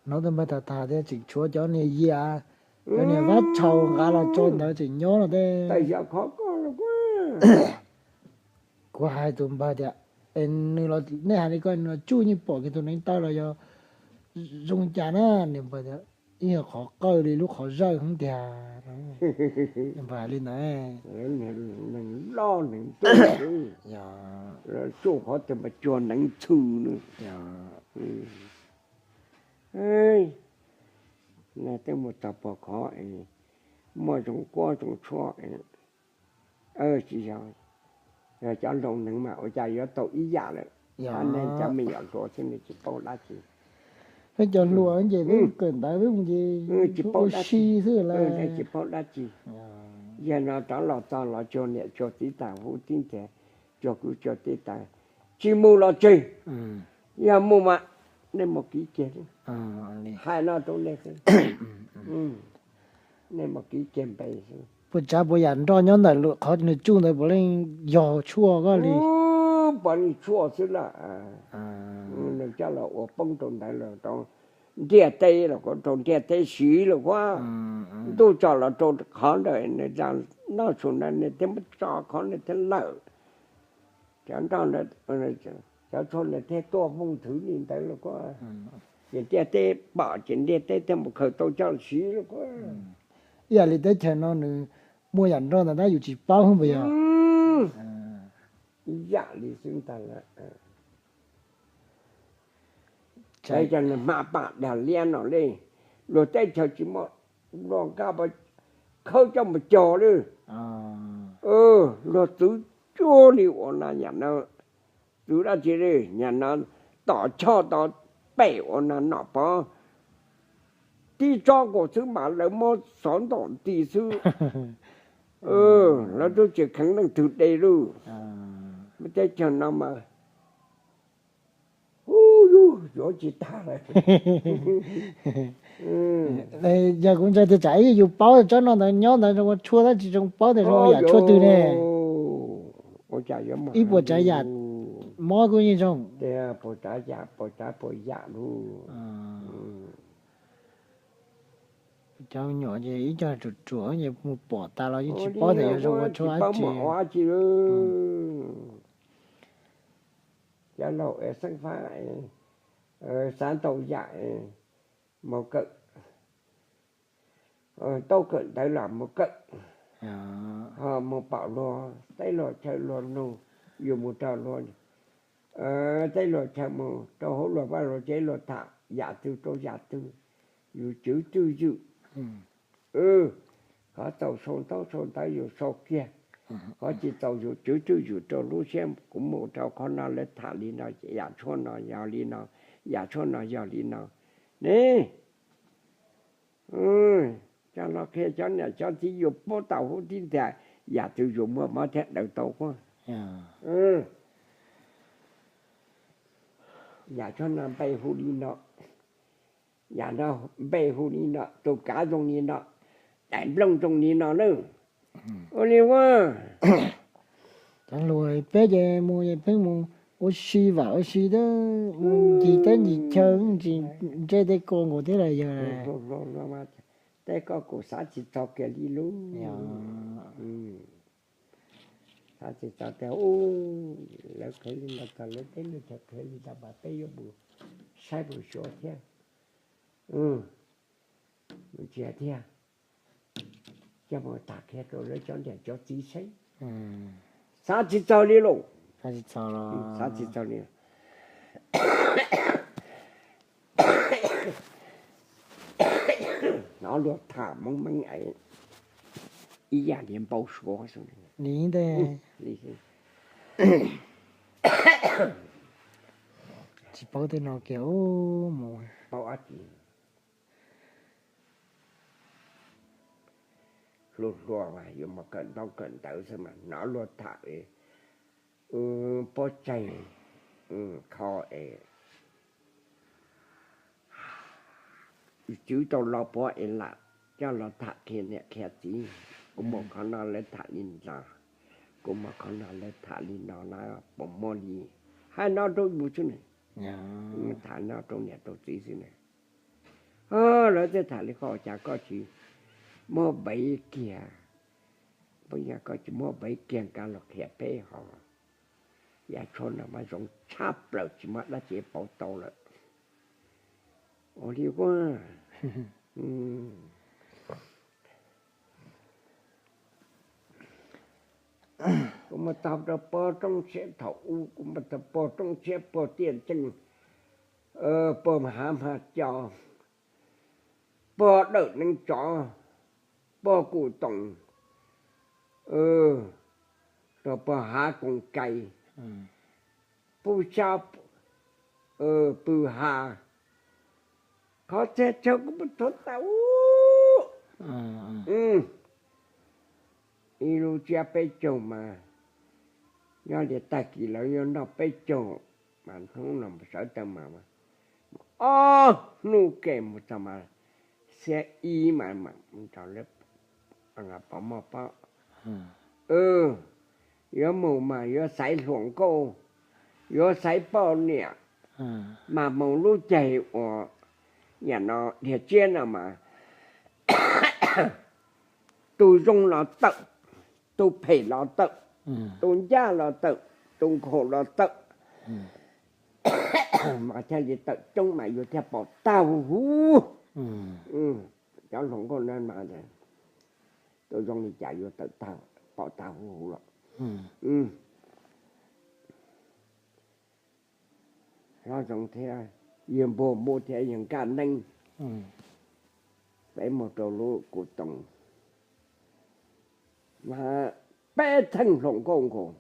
Hnov tus npawg tham tham tias tseem tshuav cov niag yias, cov niag vab tshau nqa los tso ntawd tseem nyob no tes. Kuv hais tus npawg tias, nws, nej hais li ko nws los tsuj yeej pom kiag tus neev taw los yog zoo cas na. Nws npawg tias, ib yog qhov qawj li lub qhov zawj heev tiag. Nws npawg hais li ntawd. Neeg loj neeg ntuj, tsuj qhov twg mas cuag neev txhw na. Yog, nej twb mus txog puag qhov es muaj zoo kuab zoo tshuaj, tsis yog, yog cov laus neeg mas ua cas yuav tau ib yam lawm. Yog, nej cov me nyuam hluas xwb nej tsis paub dab tsi. Peb cov hluas ces peb kawm ntawv peb mus ces tsis paub ua dab tsi, si xwb lawm, tsis paub dab tsi. Yog no rov los txog los tsuag niam tsuag txiv tas huv tib ntag, tsuag kwv tsuag tij tas, tsis mus los tseg. Yog mus mas nej mus kiv kiag, hais no rau nej xwb. Nej mus kiv kiag npe xwb. Puas tsav puas yam nroj nyob ntawm qhov nws tsuj ntawd puav leej yog tshuaj koj li? Puav leej tshuaj xwb lawm. Nws coj los ua poob rau ntawd los rau ntiaj teb los kuj, rau ntiaj teb siv los kuj, ntuj tso los rau qhov ntawd nws noj su ntawd nws thiaj muab tso qhov nws thiaj lawm. Cov nroj, cov tshuaj nws thiaj tuaj vooj nthwv li ntawd los kuj, ces ntiaj teb pom ces ntiaj teb thiaj mus khaws tau coj siv los kuj. Ib yam li teb chaws no nws muaj yam nroj ntawd tab yus tsis paub puas yog? Ib yam li xwb ntag lawm. Ces nws hma pam dag liab no li, luag teb chaws tsis muaj, luag nqa khawb coj mus cog li. Luag txwv cuag li ua na, nyam no txwv dab tsi li, nyam no tom choj tod pem ua na Nom Pov tib tsob nkaus xwb mas lawv muab xov ntaum nti xwb. Lawv twb tsis kheev leej twg de lawm. Teb chaws no mas hu yug yuav tsis tag lawm. Yog kuv ntshai tias tsam ib yus paub tsob no ntawd nyob ntawd zoo ua tshuaj tab tsis zoo paub tias zoo ua yam tshuaj twg ne. Ua Ib puas tsav yam mob kuj yeej zoo. Tias puas tsav yam, puas tsav puas yam lug. Cov me nyuam ces ib co ruam ruam ces mus pom tas los yeej tsis paub tias yog zoo ua tsis paub mus ua dab tsi. Cov laus es xeeb fab, xav ntau yam, mus kawm, taub kawm ntawv los mus kawm, ho mus pom luag teb luag chaw luag nug, yus mus rau luag teb luag chaw, mus rau hauv luag vaj luag tsev luag tham yam twg rau yam twg, yus tswv twj ywm. Qhov txaus sau ntaub sau ntawv yus sau kiag, qhov tsis txaus yus tswv twj ywm rau lub siab. Kuv mus rau qhov no lawv tham li no, yam tshuaj no yog li no, yam tshuaj no yog li no ne. Cov los qhia cov niam cov txiv yus paub tau huv tib ntag, yam twg yus muaj mob thiab daws tau quaj. Yam tshuaj no npe hu li no, yam no npe hu li no, tus kav zoo li no, daim nplooj zoo li no na. Ua li ua. Cov hluas peb ces mus pheej mus ua si vam ua si, mus ncig teb ncig chaw, tsis ntsej tej ko nkaus thiab los yog. Tej ko kuv xav tsis txog kiag li lub. Xav tsis txog tias lawv qhia li no txog lawv teb lawv chaw qhia li no mas peb yuav mus saib mus xyuas thiab, mus ntsia thiab, coj mus tham qhia rau lawv cov niam cov txiv saib. Xav tsis txog li lauj. Xav tsis txog li. Hnov luag tham meej meej es ib yam li npau suav xwb. Tsis paub tej no kiag mus. Paub dab tsi. Hluas hluas mas yuav mus kawm ntaub kawm ntawv xwb mas hnov luag tham pob tsaig kho es tswv tau los puav es lam coj los tham qhia niam qhia txiv. Kuv mus qhov no lawv tham li no, kuv mus qhov no lawv tham li no na, puas muaj li. Hais no rau yus xwb ne, tham no rau niam rau txiv xwb ne. Lawv thiaj tham li, koj ua cas koj tsis muab npev kiag, koj tsis muab npev kiag nqa los qhia peb ho. Yam tshuaj no mas zoo tshaj plaws, tsis muaj dab tsi pauv tau lawm. Ua li ua. Kuv mus tau rau pog roob siab thaum ub, kuv mus tau pog roob siab, pog tiaj ceeb, pog hav hma co, pog dawm neev tsov, pog kuj toom, rau pog hav koom kais, pub sab, pw ha, qhov txhia chaw kuv mus thov tau ib lub tsiab peb caug mas, nyob li tag kis lawv yuav noj peb caug mas hnub no sawv tawm mas ob hnub ke mus txog mas xiab ib mas rau lawv pov mov pob. Yuav mus mas yuav xaiv hluas nkauj, yuav xaiv poj niam, mas mus lub caij uas yam no dhia tsiab no mas tus zoo los tawm, tus phem los tawm, tus ncaj los tawm, tus nkhaus los tawm. Mas thiaj li tawm coob mas yuav thiaj pom tag huv huv. Cov hluas nkauj no mas tus zoo li cas yuav tawm tag, pom tag huv huv los. Hlob Zoov thiab yawg Npuag Muab thiab yawg Nkaj Neeb, peb mus rau lub kuv toom, peb theej hluas nkauj nkaus,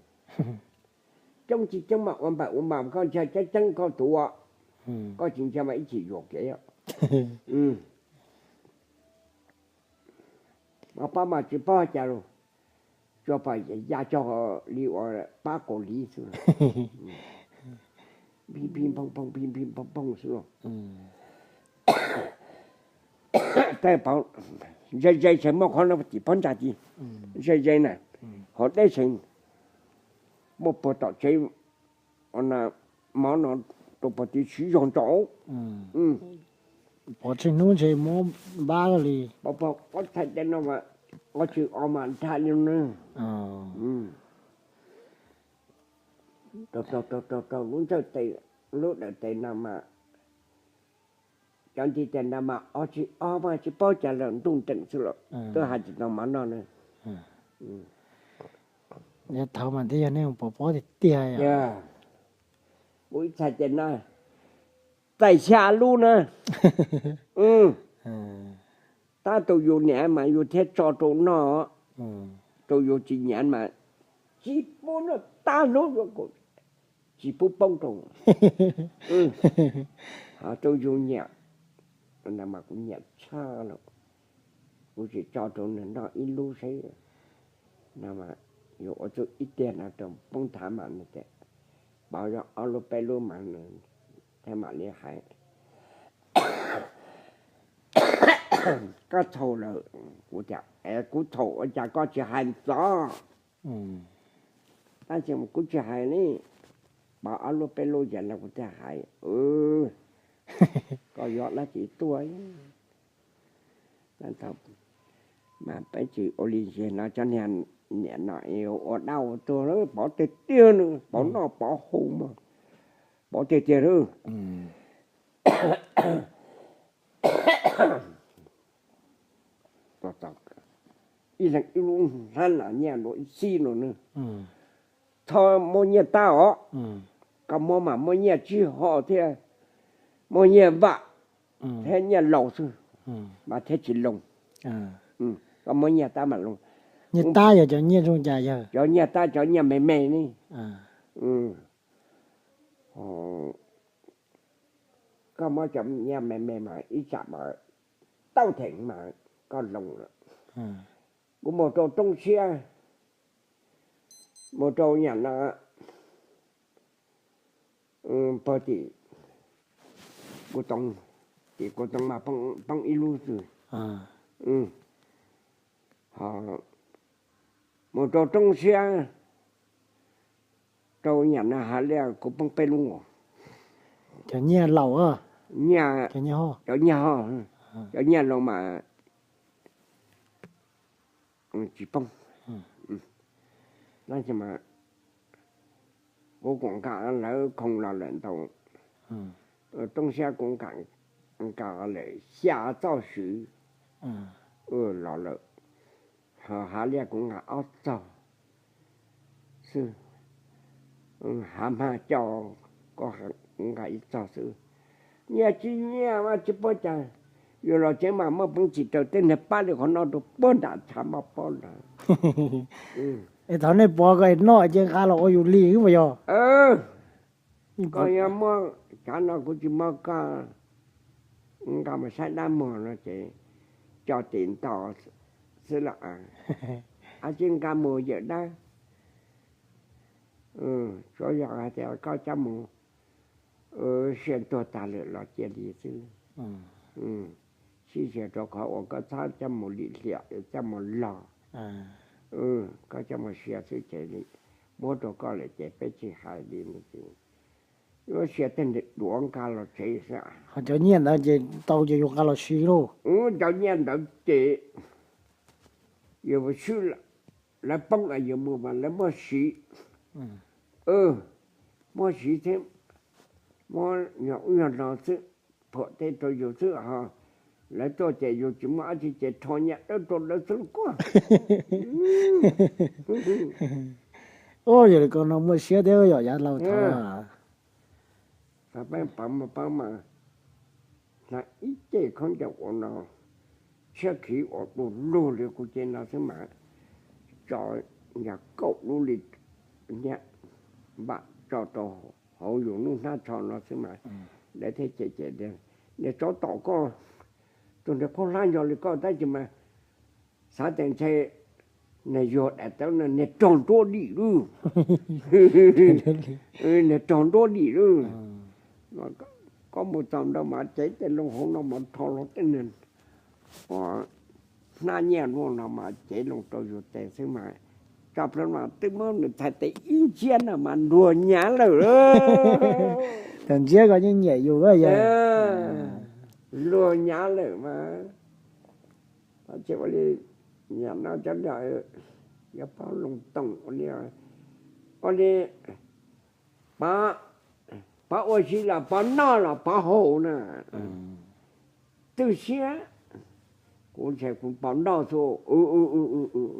coob tsis coob mas ua npawm ua mas koj ntsia ceeb ceeb koj tuav, koj tsis ntsia mas ib chim yuam kev. Mas pab mas tsis paub cas los, tsuas pom ya cog li uas pab Kaus Lim xwb, pij pij phooj phooj pij pij phooj phooj xwb los. Tej pom ze ze tseem muaj qhov no tim pab ntsa ti, ze ze na, qhov deb tseem muaj puag tom tsev mov no rau puag tim siv zog ntso. Pov tsheej hnub ntshe muab npab li. Pov pog ob txhais tes no mas ob tsig o mas dhaj li no. Rau rau rau rau lub ntxawj tes, lub dawm tes no mas cov ntiv tes ntawd mas ob tsig o mas tsis paub cas lawm, ntuj nteem xwb los twb hais tsis tau mov noj na. Yog thaum mas thiaj yog nej pov pob tiag tiag. Kuv ib txhais tes no txais xya lub na. Tab tus yus niam mas yus thiaj tso rau noj, tus yus tsis nyiam mas tsis pub noj, tab hlub yuav kom tsis pub poob rau. Ho rau yus nyiam, mas kuv nyiam tshaj lawm, kuv tsis tso rau nws noj ib lub seb no mas yus ua txuj ib tiag no rau poob thav mas nws tias pov ob lub peb lub mas nws thiaj mam li hais. Koj txhaum lawm. Kuv tias es kuv txhaum ua cas koj tsis hais ntxov? Tab sis kuv tsis hais li, pov ob lub peb lub ces no kuv thiaj hais. Koj yuav dab tsi tuaj? Mas peb tsis ua li ntsis no cov niag niam no ua dab ua tuag, pov tiag tiag no, pov noj pov haus mas pov tiag tiag lawm. Ib leeg ib lub hlab nas nyiaj dua ib xib no na. Txhob muab nyiaj tab os, koj muab mas muab nyiaj tsib ho thiab, muab nyiaj vam thiab nyiaj laus xwb, mas thiaj tsis loo. Koj muab nyiaj tab mas loo. Nyiaj tab yog cov nyiaj zoo cas yawg? Cov nyiaj tab cov nyiaj me me ne. Koj muab cov nyiaj me me mas ib tsam mas tau theem mas koj loo lawm. Kuv mus rau roob siab, mus rau nyam no pog tim kuv too, tim kuv too mas poob ib lub xwb. Ho mus rau roob siab, rau nyam no hav liaj kuv poob peb lub os. Cov nyiaj laus, cov nyiaj ho, cov nyiaj laus mas tsis poob. Tab sis mas kuv kuv nqa lawv khoom los lawm ntau, roob siab kuv nqa lawm xya txoj swv los lawm, ho hav liaj kuv nqa ob txoj xwb. Hav hmab coj kuv nqa ib txoj xwb. Nyiaj tsis nyiaj mas tsis paub cas, yus los tsev mas muaj peev xwm raws tej niag pab li qhov no rau puag nram tshav maj pob ntawd. Es thaum nej pov ko noj ces nqa los ua yus li xwb puas yog? Koj yuav muab, tsam no kuv tsis muab koj nqa mus saib dab muag no ces coj tim nto xwb los, a tsis nqa mus yawm dab. Tsuav yog hais tias koj coj mus sia tuag tag lawm los cia li xwb. Sib sia rau qhov uas koj txhob coj mus lim hiam, coj mus log, koj coj mus sia xwb ces li muab rau koj lawm ces peb tsis hais li no ces yuav sia tej duav nqa los tsev xwb. Ho cov nyiaj ntawd ces tau ces yus nqa los siv lauj. Cov nyiaj ntawd ces yus swb, lawv poob es yus mus mas lawv muab siv, muab siv thiab, muab yog ub yog no xwb, phuam tej rau yus xwb ho. Lawv tuaj ces yus tsis muaj dab tsi ces rho nyiaj dawb rau lawv xwb kuj. Ua yog li ko no muaj siab thiab yom yav laus thaum. Thaum peb pov mas pov mas hnav ib ce khaub ncaws ua no, tshiab khiv ua du lug li kuv ce no xwb mas tso yog kaum lub li nyiaj npam tso rau hauv yus lub hnab tsho no xwb mas lawv thiaj cem cem tias, niag tsov tom koj, tus niag khaub hlab nco li koj tab sis mas xav tias ntshe niag yuag daim tawv no niag rog nruab dim lawm, niag rog nruab dim lawm. Koj mus txog ntawd mas cev tej loo hauv no mas rho los tej niag hnab nyiaj luaj no mas cev loo rau yus tes xwb mas Tso plaub no twb muab nws txhais tes ib ntsiab no mas luag nyav lawm. Tam ntsiab ko yeej nyiam yus yog luag nyav lawm mas. Tab sis ua li, nyiam no cov no yuav pov loo toom ua li, ua li, pov ua si los pov noj los pov haus na. Twb siab, kuv ntshai kuv pov noj xwb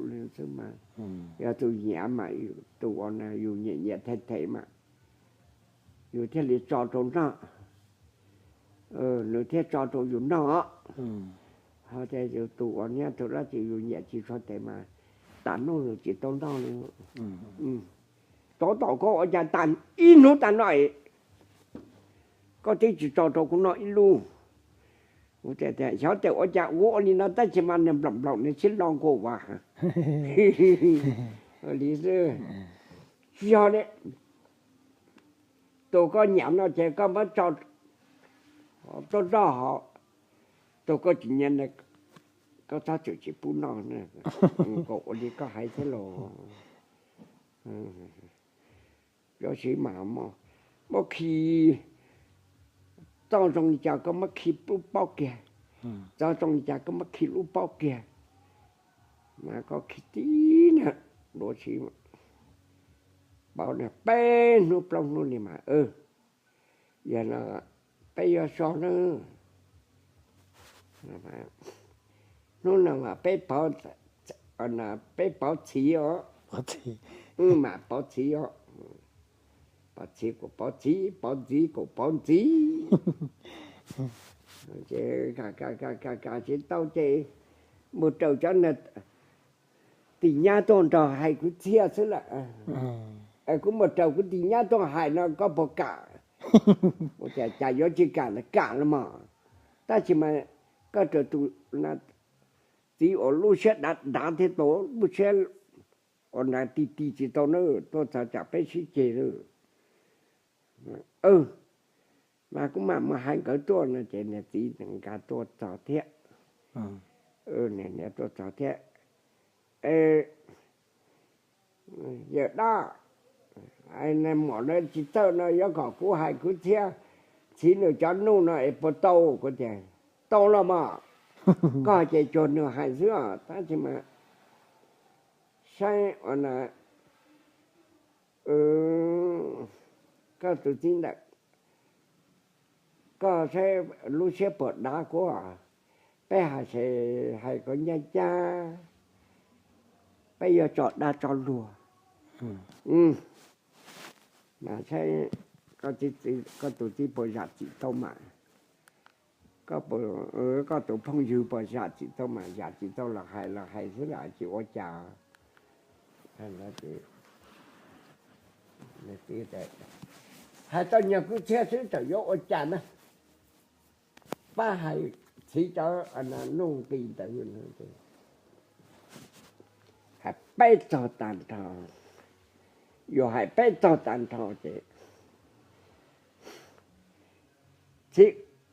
li xwb mas. Yog tus nyiam mas, tus uas yus nyiam nyiam them them mas yus thiaj li tso rau noj, nws thiaj tso rau yus noj. Ho tias yus tus uas nyob tus dab tsi yus nyiam tsis txog tes mas tas hnub nws tsis tau noj li. Tov tom koj ua cas tas ib hnub tas no koj twb tsis tso rau kuv noj ib lub. Xyov tes ua cas ua ua li no tab sis mas nws nplaum nplaum nws sib lo nkaus vas. Li xwb. Tsis yog li, tus koj nyiam no ces koj muab tso tuaj roj hov, tus koj tsis nyiam koj txhob txwm tsis pub noj. Nkaus ua li koj hais thiab los. Cov siv mas muab khi, txoj zoo li cas koj muab khi lub pob kiag, txoj zoo li cas koj muab khi lub pob kiag. Mas koj khi tib na, luav siv pauv peb hnub plaub hnub li mas, yog no peb yuav so na. Hnub no mas peb, peb pauv txhiv os. Mas pauv txhiv os. Pauv txhiv kuj pauv txhiv, pauv ntxiv kuj pauv ntxiv. Kam kam tsis tau ces mus raws cov tim nyab tuaj nrog hais kwv txhiaj xwb lawm. Kuv mus raws kuv tim nyab tuaj hais no koj puas kam? Ua cas yuav tsis kam, kam los mas. Tab sis mas koj raws tus txiv uas lub siab dav dav thiab tus lub siab uas nrag ti ti tsis tau na, tuaj txog tsam peb sib ceg na. Mas kuv mam mus hais nkawd tuaj no ces niag txiv nkag tuaj txog thiab. Niag tuaj txog thiab. Yawm dab, muam no tsis txawj no yuav kom kuv hais kwv txhiaj txhiv nws cov nuj no es puas tau? Kuv tias tau los mas, koj ces cuag nws hais xwb os, tab sis mas saib ua na, koj tus txiv ntawm, koj saib lub siab puas dav kuv, peb hais ces hais kom ncaj ncaj, peb yuav tso dag tso luag. Mas saib koj tus txiv puas zam txim tau mas, koj tus phooj ywg puas zam txim tau mas, zam txim tau los hais los hais xwb los tsis ua cas. Hais tau nyuag kwv txhiaj xwb txawm yuav ua cas na. Pab hais txhiv cov nuj nqis ntawd, hais peb txog tag nrho, yuav hais peb txog tag nrho ces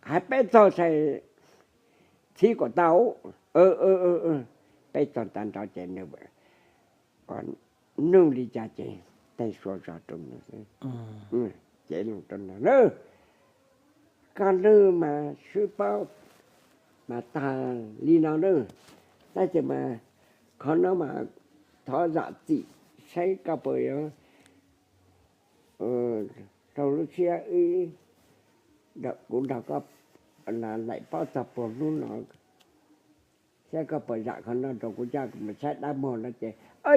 hais peb txog, txhiv kom tau, peb txog tag nrho ces nws nug li cas ces tej suav zog rau nws, cev loo rau nws na. Koj lwj mas swb paub mas tag li no na, tab sis mas qhov no mas thov zam txim, saib koj puas yuav rau lub siab wb, kuv nrog koj laim paub txog puag hnub no, saib koj puas zam qhov no rau kuv coj mus saib dab muag no ces,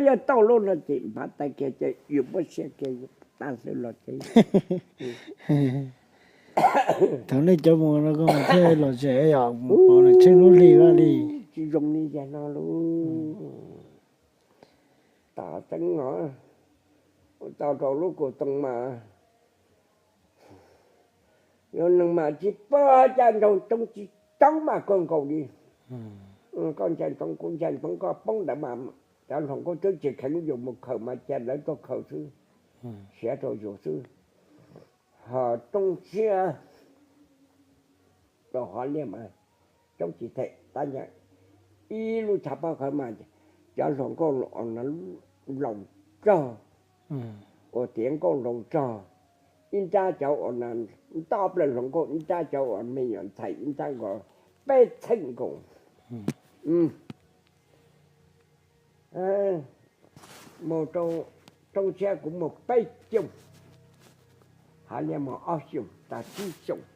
yog tau lub no ces npaj tais kiag ces yus muab siab kiag tab xwb los ces. Thaum nej cov mus no koj mas thiaj lom zem yom, mus pom nws tsheej lub hli vaj li. Tsis zoo li yag no lub, tom teeb no, tau rau lub kaus toog mas, yog neeg mas tsis pom cas nraug coob tsis coob mas koj nkaus li. Koj ntshai ntsoov kuv ntshai ntsoov koj poob ntawd mas cov hluas nkauj twb tsis kheev yus mus khaws mas cia lawv tuaj khaws xwb, siav rau yus xwb. Ho roob siab rau hov liaj mas coob tsis them tab sis ib lub tshav pob qhawv mas cov hluas nkauj los no laus rog, uas tiav nkauj laus rog, ib nrab cov uas nto plaws hluas nkauj, ib nrab cov uas me nyuam ntxhais, ib nrab nkaus peb txheej nkaus. Mus rau roob siab kuv mus peb xyoos, Hav Liaj mus ob xyoos, tag tsib xyoos.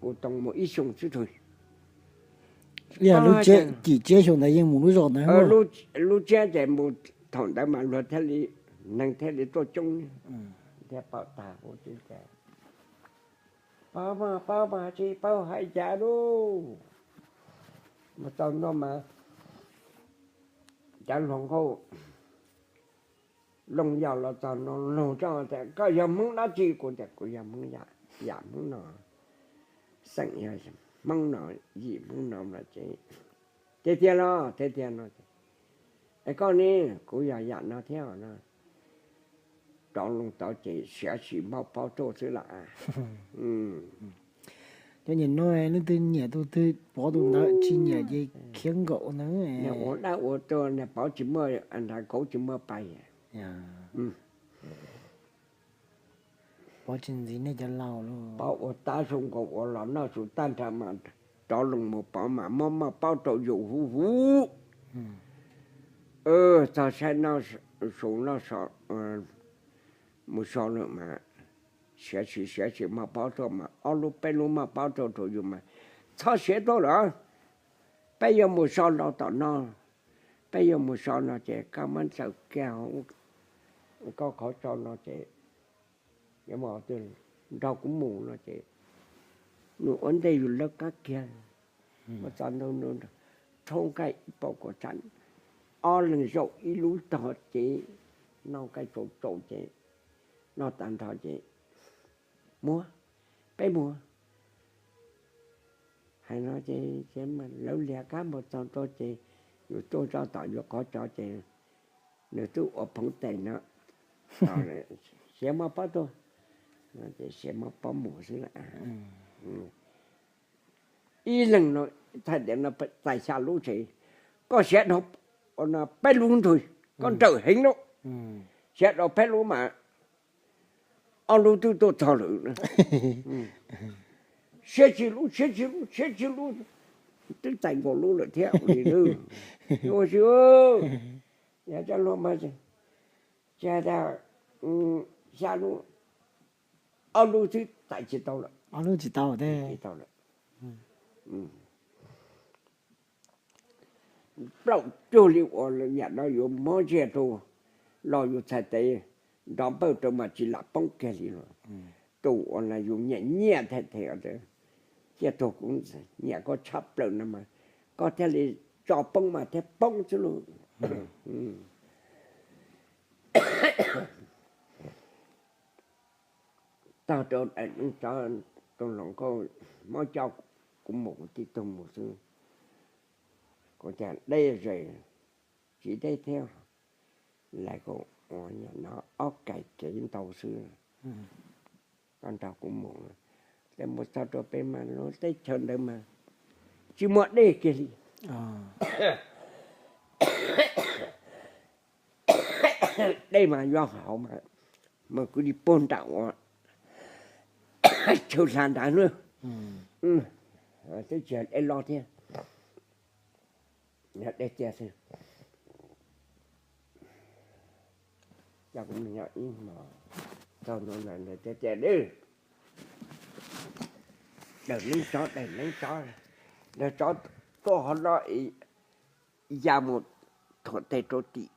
Kuv tau mus ib xyoos xwb tug. Yog lub tsiab, cim tsiab xyoo ntawd yeej mus lub zos ntawd. Lub tsiab ces mus thaum ntawd mas luag thiaj li, neeg thiaj li tuaj coob thiab. Paub tag, paub mas tsis paub hais cas lauj. Mus txog ntua mas cov hluas nkauj Looj Yaj los txog ntua, nug tso tias koj yog Hmoob dab tsi? Kuv tias kuv yog Hmoob Yaj, yam Hmoob no, xeem yog Hmoob no, yim Hmoob no no ces, tiag tiag los? Tiag tiag no. Es koj ne? Kuv yog yam no thiab no. Rov loo tod ces siav tsis mob pob tuaj xwb lawm. Cov niam no leej twg nyiam tus twg pov tus ntawd, tsis nyiam ces khiav nkaum ntawd. Ua dab ua tuag, niag pov tsis muaj nrad, kauv tsis muaj pais. Pov tsis ntxiv nej cov laus lauj. Pov ua tab zoo nkaus ua los noj su tag nrho mas rov loo mus pov mas muab maj paub rau yus huv huv. Txog saib noj su noj so, mus so lawm mas siav tsis siav tsis maj paub tuaj mas ob lub peb lub maj paub rau rau yus mas txhob siav tuaj lawm. Peb yuav mus so rau tom no, peb yuav mus so no ces koj muab ntsaws kiag koj qhov tso no ces yuav mus nrog kuv mus no ces nws ua ntej yus lawv qab kiag. Mus txog ntua rhaub nqaij ib pob kuav tshav, ob leeg zaum ib lub tog ces noj nqaij tsaus tsaus ces noj tag nrho ces muab, peb muab hais no ces lawv liag qab mus txog ntua ces yus tuaj tso tom yus qhov tso ces nws twb ua phoov tes no, siav maj pob tuaj, ces siav maj pob mus xwb. Ib leeg no thaij tias no txais xya lub ces koj siav dhau no peb lub ntug, koj nrawm heev lawm. Siav dhau peb lub mas ob lub twb tuaj txog lawm. Siav tsis lub, siav tsis lub, siav tsis lub, twb txais nkaus lub lawm thiab ua li. Ua si, yog cov luag mas tsis hais tias xya lub, ob lub twb txais tsis tau lawm. Ob lub tsis tau, tsis tau lawm. Plaum cuag li uas yam no yuav muab ntsiag rau los yus txhais tes nrov npawj rau mas tsis lam poob kiag li los. Tus uas no yus nyiam nyiam thiab, thiab tus kuv nyiam koj tshaj plaws no mas koj thiaj li tso poob mas thiaj poob xwb lauj. Tog rau daim neeb tsov, tus hluas nkauj muab coj kuv mus, kuv tib tug mus xwb. Kuv tias deb ze, tsis deb thiab, lawv kuj ua no ob kais kev ntau xwb. Koj nrog kuv mus, ces mus txog rau pem mas lub teb chaws ntawd mas tsis muaj dej kiag li. Dej mas yuav hauv mas, mas kwv li puag nram ua chaw hla nrad na. Twb tsis yog dej loj thiab, yog dej tiaj xwb. Coj kuv mus nyob ib hmos, txog ntua ntawd tias tias, dawm neeb tsov, dawm neeb tsov, dawm tsov tuaj hov no, ya mus thuam tes rau tim.